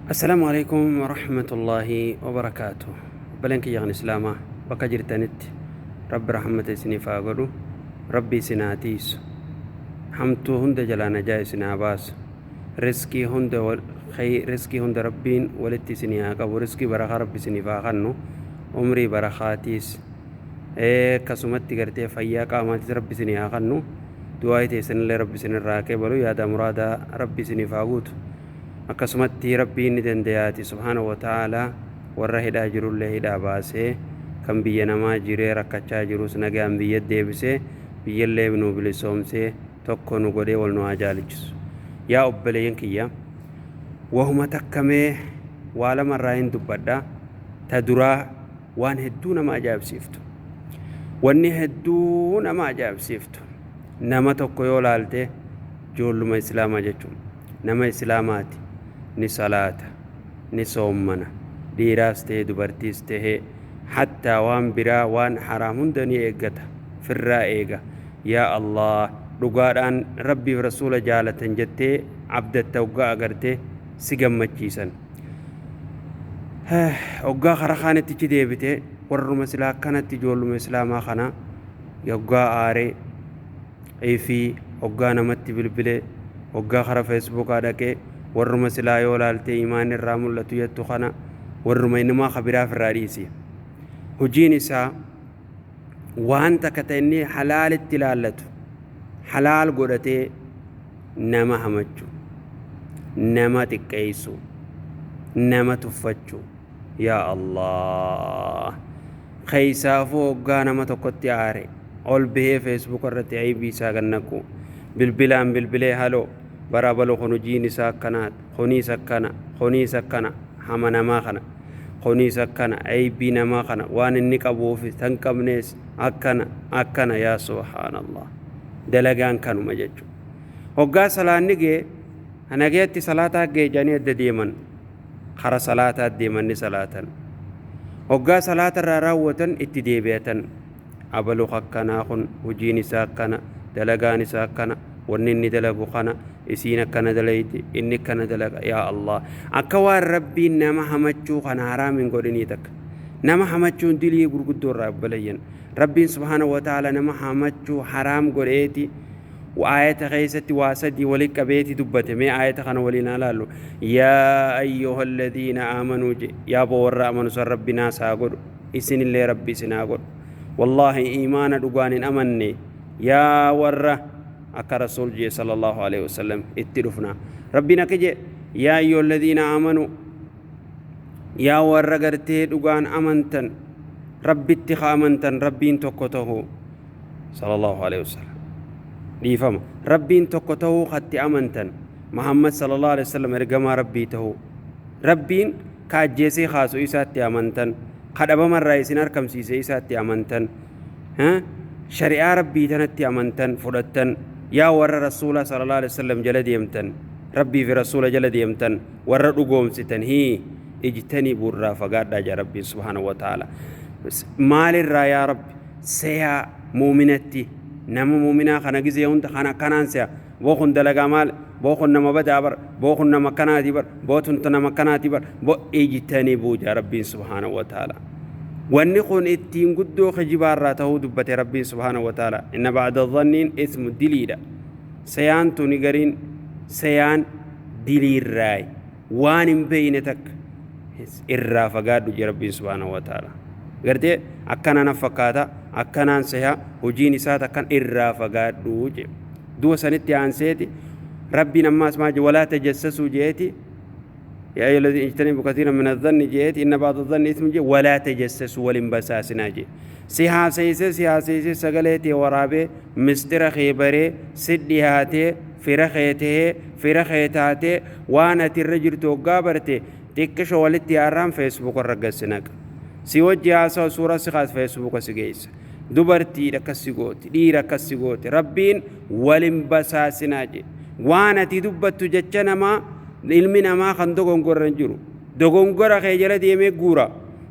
Assalaamu alaikum warahmatullaahi wabarakaatu. Obboleen kiyya kan Islaamaa bakka jirtanitti Rabbi rahmata isiniif haa godhu. Rabbi isin haa tiisu. Hamtuu hunda jalaa najaa isin haa baasu. Riskii hunda riskii hunda Rabbiin walitti isinii haa qabu. Riskii barakaa Rabbi isiniif haa kennu. Umrii barakaatiis akkasumatti gartee fayyaa qaamaatis Rabbi isinii haa kennu. Du'aa teessanillee Rabbi isinirraa haa qeebalu. Yaada muraadaa Rabbi isiniif haa guutu. Akkasumatti Rabbiin ni dandayaati subhaanahu wa ta'aalaa warra hidhaa jirullee hidhaa baasee, kan biyya namaa jiree rakkachaa jirus nagaan biyya deebisee, biyyallee nu bilisoomsee, tokko nu godhee wal nu haa jaalichisu. Yaa obboleeyyan kiyya, wahuma takkamee waa lamarraa hin dubbadha. Ta duraa waan hedduu nama ajaa'ibsiiftu. Wanni hedduu nama ajaa'ibsiiftu. Nama tokko yoo laalte, ijoolluma Islaamaa jechuudha. Nama Islaamaati, ni salaata, ni soommana, dhiiraas ta'e dubartiis ta'e, hattaa waan biraa waan haraam hunda ni eeggata, firraa eega. Yaa Allah, dhugaadhaan Rabbiif Rasuula jaalatan jettee abdatta. Hoggaa agarte si gammachiisan. Hoggaa karaa kaanitti ichi deebite, warruma silaa akkanatti ijoolluma Islaamaa kana hoggaa aaree fi hoggaa namatti bilbilee, hoggaa kara Feesbuukaa dhaqee, warruma silaa yoo laaltee imaan irraa mul'atu jettu kana, warruma innumaa kabiraaf irraa dhiisi. Hojiin isaa waan takka ta'e inni halaalitti ilaallatu, halaal godhatee nama hamachuu, nama xiqqeessuu, nama tuffachuu. Yaa Allah, keessaafuu hoggaa nama tokkotti aare ol bahee Feesbuuk irratti aybii isaa gannaqu, bilbilaan bilbilee, "Haloo, bara balu kun hojiin isaa akkanaati, kuniis akkana, kuniis akkana," hama namaa kana, kuniis akkana, aybii namaa kana, waan inni qabuufi tan qabnees akkana akkana. Yaa subhaanallah, dalagaan kanuma jechuudha. Hoggaa salaanni gee, nageetti salaataa geejanii adda deeman, kara salaataa deeman, ni salaatan. Hoggaa salaata irraa raawwatan itti deebi'atan, abalu akkanaa kun hojiin isaa akkana, dalagaan isaa akkana, wanni inni dalagu kana, isiin akkana dalayti, inni akkana dalaga. Yaa Allah, akka waan Rabbiin nama hamachuu kana haraam hin godhinii takka. Nama hamachuun dilii gurguddoo irraa, obboleeyyan. Rabbiin subhaanahu wa ta'ala nama hamachuu haraam godheeti aayata keessatti waa sadii walitti qabeeti dubbate. Mee aayata kana waliin haa laallu. "Yaa ayyuha alladhiina aamanuu" je. Yaa boo, warra amanu san Rabbi naas haa godhu, isinillee Rabbi isin haa godhu. Wallaahi, iimaana dhugaan hin amanne. Yaa warra akka Rasuul jee sallallahu alaihi wasallam, itti dhufna. Rabbiin akka jee, "Yaa ayyuha alladhiina aamanuu," yaa warra gartee dhugaan amantan, Rabbitti ka amantan, Rabbiin tokko ta'uu, sallallahu alaihi wasallam, dhiifama, Rabbiin tokko ta'uu katti amantan, Muhammad sallallahu alaihi wasallam ergamaa Rabbii ta'uu, Rabbiin ka ajjeesee kaasu isaatti amantan, ka dhabamarraa isin argamsiise isaatti amantan, shari'aa Rabbii tanatti amantan fudhattan, yaa warra Rasuula sallallahu alaihi wasallam jala deemtan, Rabbii fi Rasuula jala deemtan, warra dhugoomsitan, hii ijtanii irraa fagaadhaa jaa Rabbiin subhaanahu wa ta'ala. Maalirraa yaa Rabbi? Seyaa muuminatti, nama muuminaa kana gizee hunda kan akkanaan seya. Boo, kun dalagaa maal? Boo, kun nama badaa bar. Boo, kun nama akkanaati bar. Boo, tun nama akkanaati bar. Boo, ijtanibuu jaa Rabbiin subhaanahu wa ta'ala. Wanni kun ittiin guddoo kijibaarraa ta'uu dubbate Rabbiin subhaanahu wa ta'ala. Inna ba'da dhanniin ismu, diliidha. Seyaan tuni gariin seyaan diliirraayi. Waan hin beeyne takka irraa fagaadhu jee Rabbiin subhaanahu wa ta'ala. Gartee akkana na fakkaata, akkanaan seha, hojiin isaa takkan, irraa fagaadhu jee. Du'a sanitti aanseeti Rabbiin ammaas maal jee? Walaa tajassasuu jeeti. "Yaa ayyuha alladhiina ijtanibu kathiiran min adh-dhanni" jeeti. "Inna ba'da adh-dhanni ithmun" jee. "Walaa tajassasuu," waliin basaasinaa jee. Si haasayisee, si haasayisee, sagalee tee waraabee, mistira kee baree, si dhiyaatee, fira kee tahee, fira kee taatee, waan ati irra jirtu hoggaa barte, xiqqisho walitti yaarraan Feesbuuka irra gassi naqa. Si wajji haasawa, suuraa si kaas, Feesbuuka si geessa. Dubartiidha akkas si gooti, dhiira akkas si gooti. Rabbiin walin basaasinaa jee. Waan ati dubbattu, jecha namaa, ilmi namaa kan dogongorra hin jiru. Dogongora kee jala deemee guura.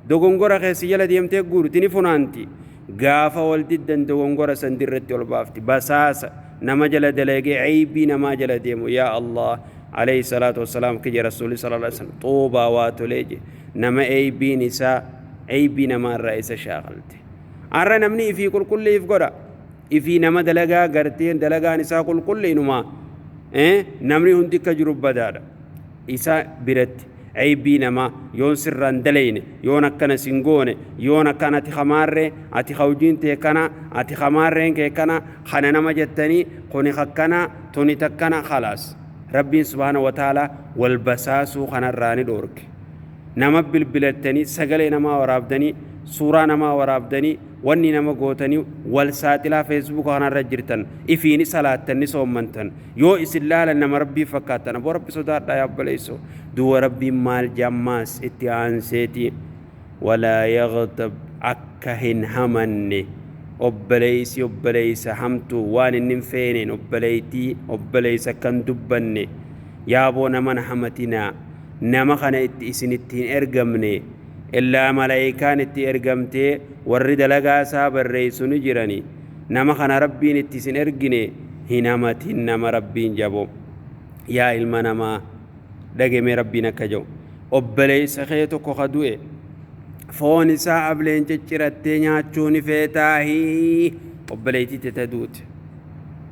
Dogongora kee si jala deemtee guurti, ni funaanti. Gaafa wal diddan dogongora san dirratti ol baafti. Basaasa nama jala dalagee aybii namaa jala deemu, yaa Allah. Alayhi salaatu wassalaam kiyya Rasuulli sallallahu alaihi wasallam xuubaa waa tolee je nama eeybiin isaa eeybii namaarraa isa shaaqalte. Arra namni ifii qulqulliif godha. Ifii nama dalagaa garteen dalagaan isaa qulqulliinumaa namni hundi akka jiru badaadha. Isa biratti eeybii namaa yoon sirraan dalayne, yoon akkana sin goone, yoon akkana ati hamaarree, ati hawjiin tee kana, ati hamaarreen kee kana, kana nama jettanii kuni akkana tuni takkana khalaas. Rabbiin subhaana wa ta'ala wal basaasuu kanarraa ni dhoorke. Nama bilbilattanii, sagalee namaa waraabdanii, suuraa namaa waraabdanii, wanni nama gootanii wal saaxilaa Feesbuuka kanarra jirtan, ifiini salaattan ni soommantan, yoo isin laalan nama Rabbii fakkaattan. Aboo Rabbi sodaadhaa yaa obboleessoo. Duuba Rabbiin maal jammaas itti aanseeti? Walaa yaghtab, akka hin hamanne obboleessi obboleessa hamtuu waan inni hin feeneen obboleettii obboleessa akka hin dubbanne. Yaaboo nama na hamatinaa, nama kana itti isinitti hin ergamne, illaa malaayikaan itti ergamtee warri dalagaa isaa barreessu ni jirani. Nama kana Rabbiin itti isin ergine hin hamatin nama Rabbiin jabo. Yaa ilma namaa, dhagemee Rabbiin akka jedhu, obboleessa kee tokko ka du'e foon isaa ableen ciccirattee nyaachuu ni feetaahii? Obboleettii tete duute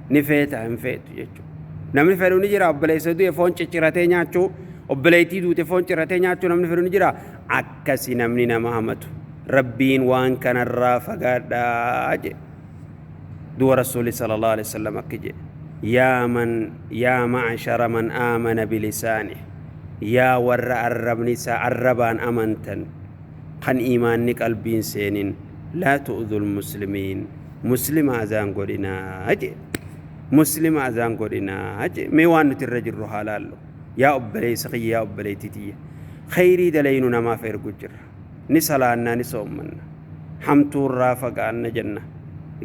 ni feetaa? Hin feetu jechuudha. Namni fedhu ni jira obboleessa du'e foon cicciratee nyaachuu? Obboleettii duute foon ciratee nyaachuu namni fedhu ni jira? Akkasi namni nama hamatu Rabbiin waan kanarraa fagaadhaa jedhe. Du'a Rasuulli sallallahu alaihi wasallam akka jedhe, yaa man yaa ma'shara man aamana bilisaani, yaa warra arrabni isaa arrabaan amantan kan iimaanni qalbiin seenin, laa tu'dhul muslimiin, muslima azaan godhinaa jedhe, muslima azaan godhinaa jedhe. Mee waan nuti irra jirru haa laallu. Yaa obboleessa kiyya, yaa obboleettii tiyya, khayrii dalaynu namaaf ergu jirra, ni salaannaa, ni soommanna, hamtuurraa fagaanna jenna,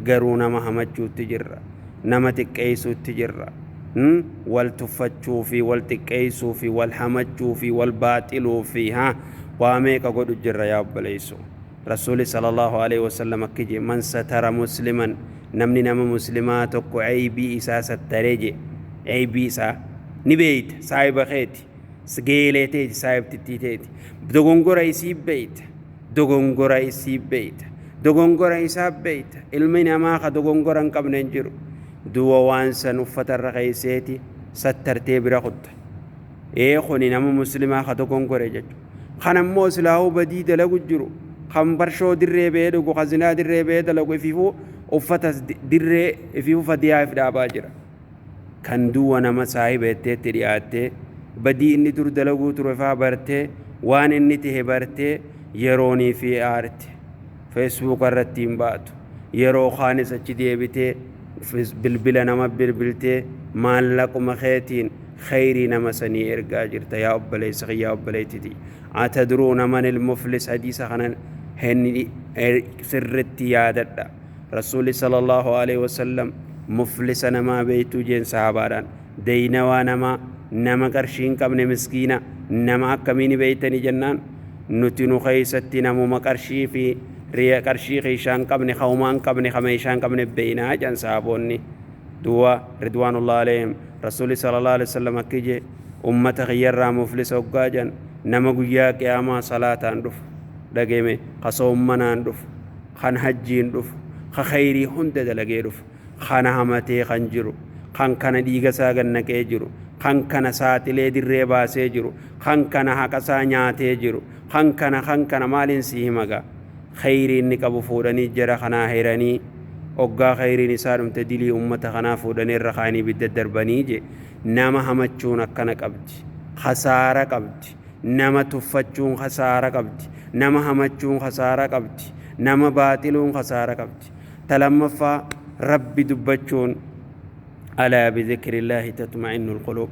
garuu nama hamachuutti jirra, nama xiqqeessuutti jirra, wal tuffachuu fi wal xiqqeessuu fi wal hamachuu fi wal baaxiluu fi haa waa meeqa godhu jirra yaa obboleessoo. Rasuuli sallallahu alaihi wasallam akki je, man satara musliman, namni nama muslimaa tokko eybii isaa sattaree je, eybii isaa ni beeyta, saahiba keeti, geelee teeti, saahibtittii teeti, dogongora isii beeyta, dogongora isii beeyta, dogongora isaa beeyta. Ilmi namaa ka dogongora hin qabne hin jiru. Du'a waan san uffata irra keeyseeti sattartee bira kutta. Ee, kuni nama muslimaa ka dogongore jechuudha. Kan ammoo silaahuu badii dalagu jiru, kan barshoo dirree ba'ee dhugu, kan zinaa dirree ba'ee dalagu, ifiifuu uffata dirree ifiifuu fadiyaa if dhaabaa jira. Kan duwwa nama saahiba jetteetti dhiyaattee badii inni dur dalaguu ture faa bartee, waan inni tahe bartee, yeroonii fi aarte Feesbuuka irratti hin baatu, yeroo kaanis achi deebitee bilbila nama bilbiltee maallaquma keetiin khayrii nama sanii ergaa jirta. Yaa obboleessa kiyya, yaa obboleettiti, atadruuna manil muflis? Hadiisa kana sirritti yaadadha. Rasuuli sallallahu alaihi wasallam muflisa namaa beeytuu jeen sahabaadhaan. Deynawaa namaa, nama qarshii hin qabne, miskiina nama akkamii ni beeytanii jennaan, nuti nu keeysatti namuma qarshii fi riya qarshii keeshaa hin qabne, kaumaa hin qabne, ka meeshaa hin qabne beeynaa jedhan sahaboonni. Duwa ridwaanullah alayhim Rasuuli sallallahu alaihi wasallam akki jee, ummata kiyyarraa muflisa hoggaa jedhan, nama guyyaa qiyaamaa salaataan dhufu, dhageme, ka soommanaan dhufu, kan hajjiin dhufu, ka khayrii hunda dalagee dhufu, kana hamatee kan jiru, kan kana dhiiga isaa gannaqee jiru, kan kana saaxilee dirree baasee jiru, kan kana haqa isaa nyaatee jiru, kan kana kan kana maaliin sii himagaa. Khayrii inni qabu fuudhanii jara kanaa hiranii, oggaa khayriin isaa dhumte dilii ummata kanaa fuudhanii irra kaa'anii ibidda darbanii je. Nama hamachuun akkana qabdi, khasaara qabdi. Nama tuffachuun khasaara qabdi, nama hamachuun khasaara qabdi, nama baaxiluun khasaara qabdi. Ta lammaffaa, Rabbi dubbachuun. Alaa bidhikrillaahi tatma'innu alquluub.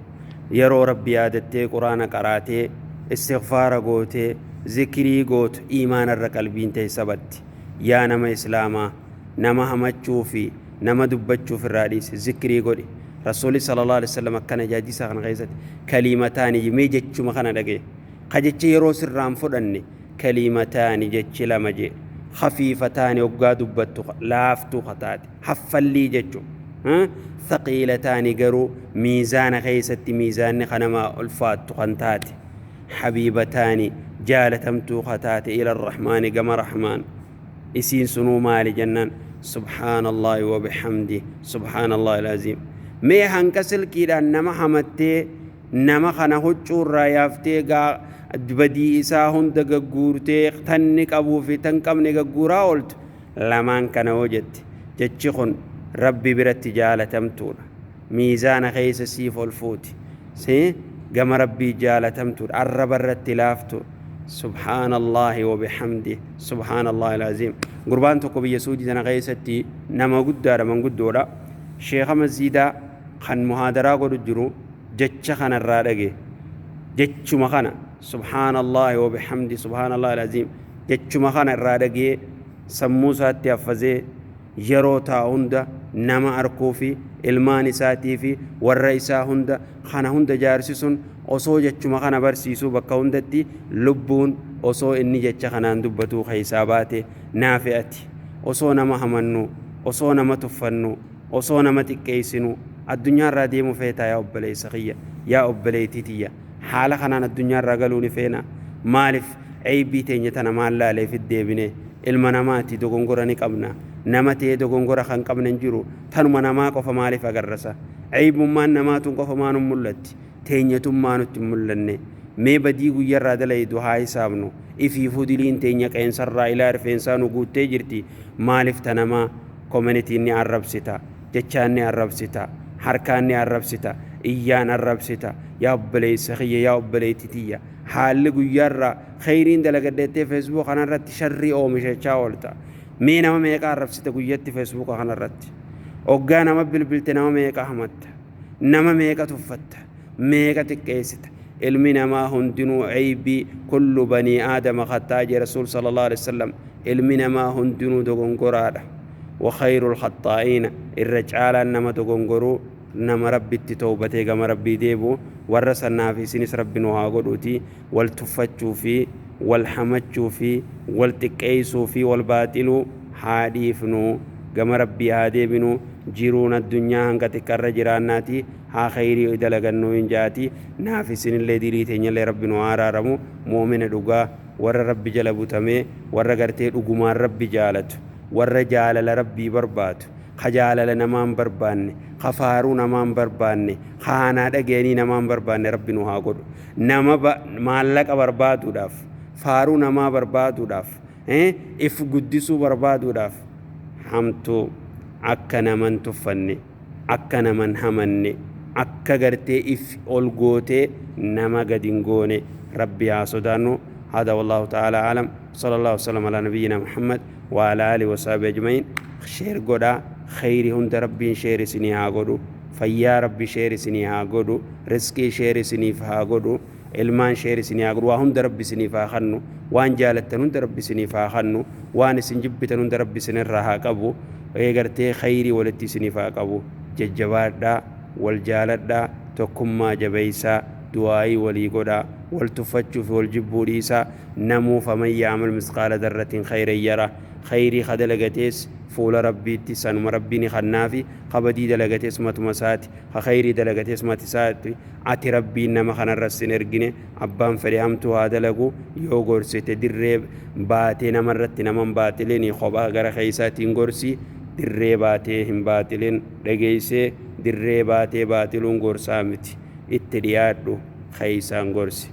Yeroo Rabbi yaadattee, quraana qaraatee, istighfaara gootee, zikrii gootu, iimaanarra qalbiin ta'e sabatti. Yaa nama islaamaa, nama hamachuu fi nama dubbachuuf irraa dhiise, zikrii godhi. Rasuuli sallallahu alaihi wasallam akkana jaajisa kana keessatti, kalimataani, mee jechuma kana dhagaye, ka jecha yeroo sirraan fudhanne, kalimataani, jechi lama jee, khafiifataani, hoggaa dubbattu laaftuu kataate, haffallii jechu. Thaqiilataani garuu miizaana keessatti miizaanni kanamaa ulfaattu kan taate, habiibataani jaalatamtuu ka taate, ila rahmaani gama rahmaan. Isiin sunuu maali jennaan, subhaanallaahi wa bihamdi, subhaanallaahi alazim. Mee hanqa silkiidhaan nama hamattee, nama kana huccuurraa yaaftee, gaa badii isaa hunda gagguurtee, tanni qabuu fi tan qabne gagguuraa ooltu, lamaan kana hoo jette, jechi kun Rabbi biratti jaalatamtuudha, miizaana keessa siif ol fuuti, si gama Rabbii jaalatamtuudha, arraba irratti laaftu, subhaanallaahi wa bihamdi, subhaanallaahi alazim. Gurbaan tokko biyya Suudii tana keessatti nama guddaadha, manguddoodha, sheeka masjiidaa kan muhaadaraa godhu jiru jecha kanarraa dhage, jechuma kana, subhaanallaahi wa bihamdi, subhaanallaahi alazim, jechuma kana irraa dhagee sammuu isaatti haffazee, yeroo taa'u hunda nama arkuu fi ilmaan isaatii fi warra isaa hunda kana hunda jaarsi sun osoo jechuma kana barsiisuu bakka hundatti lubbuun osoo inni jecha kanaan dubbatuu keessaa baate. Naafi ati osoo nama hamannu, osoo nama tuffannu, osoo nama xiqqeessinu addunyaarraa deemu feetaa? Yaa obboleessa kiyya, yaa obboleettii tiyya, haala kanaan addunyaarraa galuu ni feena? Maaliif eybii teenya tana maal laaleef deebine? Ilma namaati, dogongora ni qabna. Nama ta'ee dogongora kan qabne hin jiru. Tanuma namaa qofa maaliif agarrasa? Eybummaan namaatuun qofa maanun mul'atti, teenyatummaa nutti hin mul'anne? Mee badii guyyarraa dalaydu haa hisaabnu. Ifiifuu diliin teenya qeensarraa ilaa rifeensaa nu guuttee jirti. Maaliif ta namaa koominitiin ni arrabsita, jechaan ni arrabsita, harkaan ni arrabsita, iyyaan arrabsita? Yaa obboleessa kiyya, yaa obboleettii tiyya, haalli guyyaarraa kheyriin dalagadheettee Facebook kanarratti sharrii oomishachaa oolta. Mee nama meeqa arrabsita guyyatti Facebook kanarratti? Oggaa nama bilbilte nama meeqa hamatta, nama meeqa tuffatta, meeqa xiqqeessita? Ilmi namaa hundinuu eybii, kullu banii aadama khaxaa jee Rasuul sallallahu alaihi wasallam. Ilmi namaa hundinuu dogongoraadha. Wa khayrul khaxaa'iina, irra caalaan nama dogongoruu nama Rabbitti towbatee gama Rabbii deebi'u. Warra sanaa fi isinis Rabbi nu haa godhuuti. Wal tuffachuu fi wal hamachuu fi wal xiqqeessuu fi wal baaxiluu haa dhiifnu, gama Rabbii haa deebinu. Jiruun addunyaa hanga xiqqarra jiraannaati, haa khayrii dalagannuu hin jaati. Naaf isinillee dilii teenyallee Rabbi nu haa araaramu. Mu'mina dhugaa, warra Rabbi jala butamee, warra gartee dhugumaan Rabbi jaalatu, warra jaalala Rabbii barbaadu, ka jaalala namaan barbaanne, ka faaruu namaan barbaanne, ka haanaa dhageenii namaan barbaanne Rabbi nu haa godhu. Nama maallaqa barbaaduudhaaf, faaruu namaa barbaaduudhaaf, if guddisuu barbaaduudhaaf hamtuu akka naman tuffanne, akka naman hamanne, akka gartee if ol gootee nama gad hin goone Rabbi haa sodaannu. هذا والله تعالى أعلم، صلى الله وسلم على نبينا محمد وعلى آله وصحبه أجمعين. Share godhaa. Khayri hunda Rabbiin share isinii haa godhu, fayyaa Rabbi share isinii haa godhu, rizqii share isiniif haa godhu, ilmaan share isinii haa godhu, waa hunda Rabbi isiniif haa kannu, waan jaalattan hunda Rabbi isiniif haa kannu, waan isin jibbitan hunda Rabbi isinirraa haa qabu, gartee khayrii walitti isiniif haa qabu. Jajjabaadhaa, wal jaaladhaa, tokkummaa jabeeysaa, du'aayii walii godhaa, wal tuffachuu fi wal jibbuu dhiisaa. Namuu faman ya'mal misqaala darratin khayran yara. Khayrii ka dalagatees fuula Rabbiitti sanuma Rabbii ni kannaafi, ka badii dalagatees matuma isaati, ka khayrii dalagatees mati isaati. Ati Rabbiin nama kanarra sin ergine. Abbaan fedhe hamtuu haa dalagu, yoo gorsite dirree baatee namarratti naman baaxilini, kophaa gara keessaatiin gorsi, dirree baatee hin baaxilin. Dhageessee, dirree baatee baaxiluun gorsaa miti. Itti dhiyaadhu, keeysaan gorsi.